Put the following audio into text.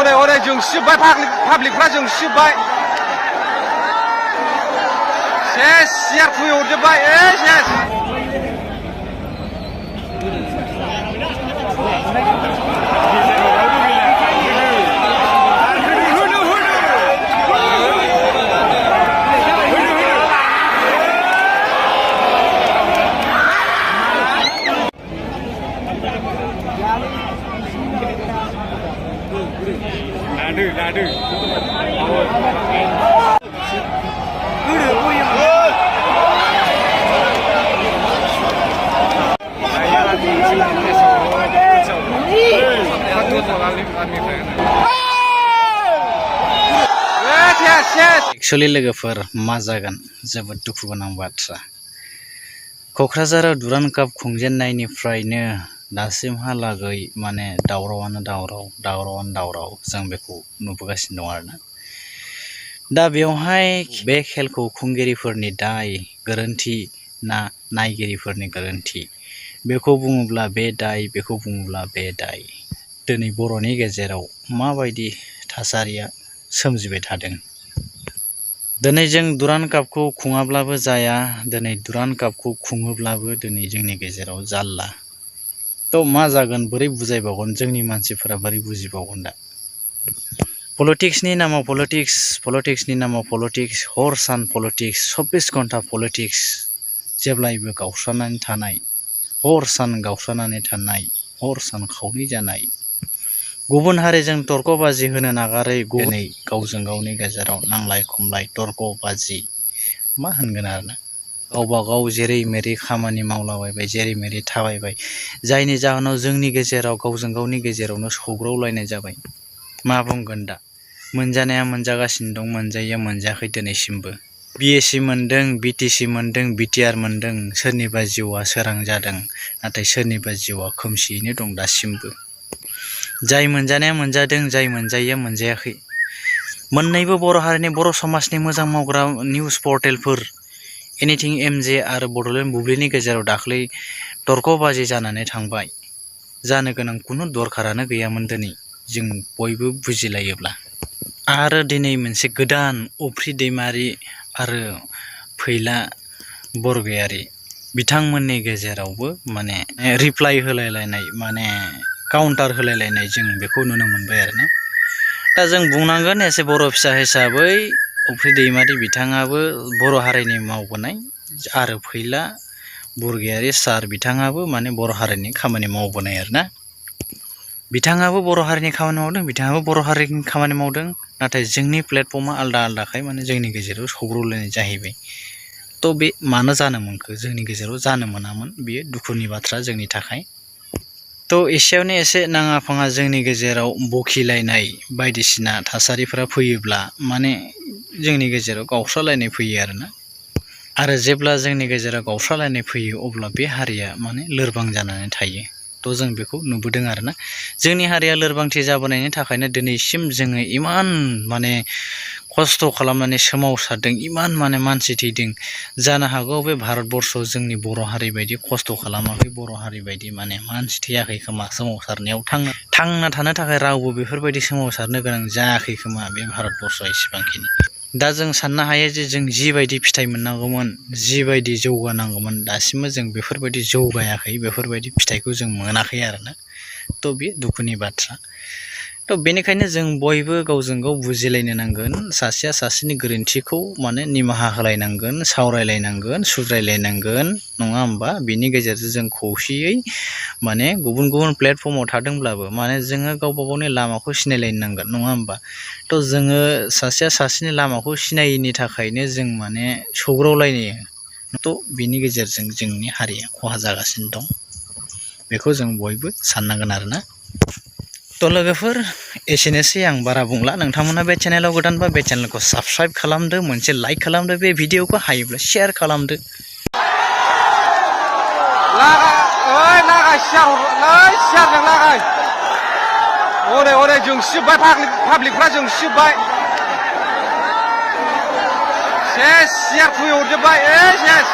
हरै जों सिबाय पाब्लिकफ्रा जों सिबाय सेस सियार खुबैहरजोब्बाय सेस Nadu. एक्चुअली लोगोफोर मा जागोन जोबोद दुखु गोनां बाथ्रा क'क्राझाराव दुरान्ड काप खुंजेननायनिफ्रायनो दासिमहालागै माने दावरावानो दावराव जों बेखौ नुबोगासिनो दं आरोना दा बेवहाय बे खेलखौ खुंगिरिफोरनि दाय गोरोन्थि ना नायगिरिफोरनि गोरोन्थि बेखौ बुङोब्ला बे दाय बेखौ बुङोब्ला बे दाय दिनै बर'नि गेजेराव माबायदि थासारिया सोमजिबाय थादों दिनै जों दुरान्ड कापखौ खुङाब्लाबो जाया दिनै दुरान्ड कापखौ खुङोब्लाबो दिनै जोंनि गेजेराव जारला थ' मा जागोन बोरै बुजायबावगोन जोंनि मानसिफोरा बोरै बुजिबावगोन दा पलिटिक्सनि नामाव पलिटिक्सनि नामाव पलिटिक्स हर सान पलिटिक्स 24 घन्टा पलिटिक्स जेब्लायबो गावस्रानानै थानाय हर सान गावस्रानानै थानाय हर सान खावनै जानाय गुबुन हारिजों तर्कबाजि होनो नागारै दिनै गावजों गावनि गेजेराव नांलाय खमलाय तर्कबाजि मा होनगोन आरोना गावबा गाव जेरै मेरै खामानि मावलाबायबाय जेरै मेरै थाबायबाय जायनि जाहोनाव जोंनि गेजेराव गावजों गावनि गेजेरावनो सौग्रावलायनाय जाबाय मा बुंगोन दा मोनजानाया मोनजागासिनो दं मोनजायैया मोनजायाखै दिनैसिमबो BSc मोनदों BTC मोनदों BTR मोनदों सोरनिबा जिउआ सोरां जादों नाथाय सोरनिबा जिउआ खोमसियैनो दं दासिमबो जाय मोनजानाया मोनजादों जाय मोनजायैया मोनजायाखै मोननैबो बर' हारिनि बर' समाजनि मोजां मावग्रा निउस पर्टेलफोर एनिथिं MJ आरो बड'लेण्ड बुब्लिनि गेजेराव दाख्लै तर्कबाजि जानानै थांबाय जानो गोनां खुनु दरखारानो गैयामोन दिनै जों बयबो बुजिलायोब्ला आरो दिनै मोनसे गोदान अफ्रि दैमारि आरो फैला बरगयारी बिथांमोननि गेजेरावबो माने रिप्लाइ होलायलायनाय माने काउन्टार होलायलायनाय जों बेखौ नुनो मोनबाय आरोना दा जों बुंनांगोन एसे बर' फिसा हिसाबै अफ्रि दैमारि बिथाङाबो बर' हारिनि मावबोनाय आरो फैला बरगयारी सार बिथाङाबो माने बर' हारिनि खामानि मावबोनाय आरोना बिथाङाबो बर' हारिनि खामानि मावदों बिथाङाबो बर' हारिनि खामानि मावदों नाथाय जोंनि प्लेटफर्मा आलदाखाय माने जोंनि गेजेराव सौग्रावलायनाय जाहैबाय थ' बे मानो जानो मोनखो जोंनि गेजेराव जानो मोनामोन बेयो दुखुनि बाथ्रा जोंनि थाखाय थ' एसेयावनो एसे नाङा फाङा जोंनि गेजेराव बखिलायनाय बायदिसिना थासारिफोरा फैयोब्ला माने जोंनि गेजेराव गावस्रालायनाय फैयो आरोना आरो जेब्ला जोंनि गेजेराव गावस्रालायनाय फैयो अब्ला बे हारिया माने लोरबां जानानै थायो थ' जों बेखौ नुबोदों आरोना जोंनि हारिया लोरबांथि जाबोनायनि थाखायनो दिनैसिम जोङो इमान माने खस्थ' खालामनानै सोमावसारदों इमान माने मानसि थैदों जानो हागौ बे भारतबर्षआव जोंनि बर' हारि बायदि खस्थ' खालामाखै बर' हारि बायदि माने मानसि थैयाखै खोमा सोमावसारनायाव थांना थानो थाखाय रावबो बेफोरबायदि सोमावसारनो गोनां जायाखै खोमा बे भारतबर्षआव एसेबांखिनि दा जों साननो हायो जे जों जिबायदि फिथाइ मोननांगौमोन जिबायदि जौगानांगौमोन दासिमबो जों बेफोरबायदि जौगायाखै बेफोरबायदि फिथाइखौ जों मोनाखै आरोना थ' बे दुखुनि बाथ्रा थ' बेनिखायनो जों बयबो गावजों गाव बुजिलायनो नांगोन सासेया सासेनि गोरोन्थिखौ माने निमाहा होलायनांगोन सावरायलायनांगोन सुद्रायलायनांगोन नङा होमबा बिनि गेजेरजों जों खौसेयै माने गुबुन गुबुन प्लेटफर्माव थादोंब्लाबो माने जोङो गावबा गावनि लामाखौ सिनायलायनो नांगोन नङा होमबा थ' जोङो सासेया सासेनि लामाखौ सिनायैनि थाखायनो जों माने सौग्रावलायनो थ' बिनि गेजेरजों जोंनि हारिया खहा जागासिनो दं बेखौ जों बयबो साननांगोन आरोना थ' लोगोफोर एसेनोसै आं बारा बुंला नोंथांमोना बे चेनेलाव गोदानबा बे चेनेलखौ साबस्क्राइब खालामदो मोनसे लाइक खालामदो बे भिडिअखौ हायोब्ला शेयार खालामदो लागाय सियारजों लागाय हरै जों सिबाय पाब्लिकफ्रा जों सिबाय सेस सियार खुबैहरजोब्बाय सेस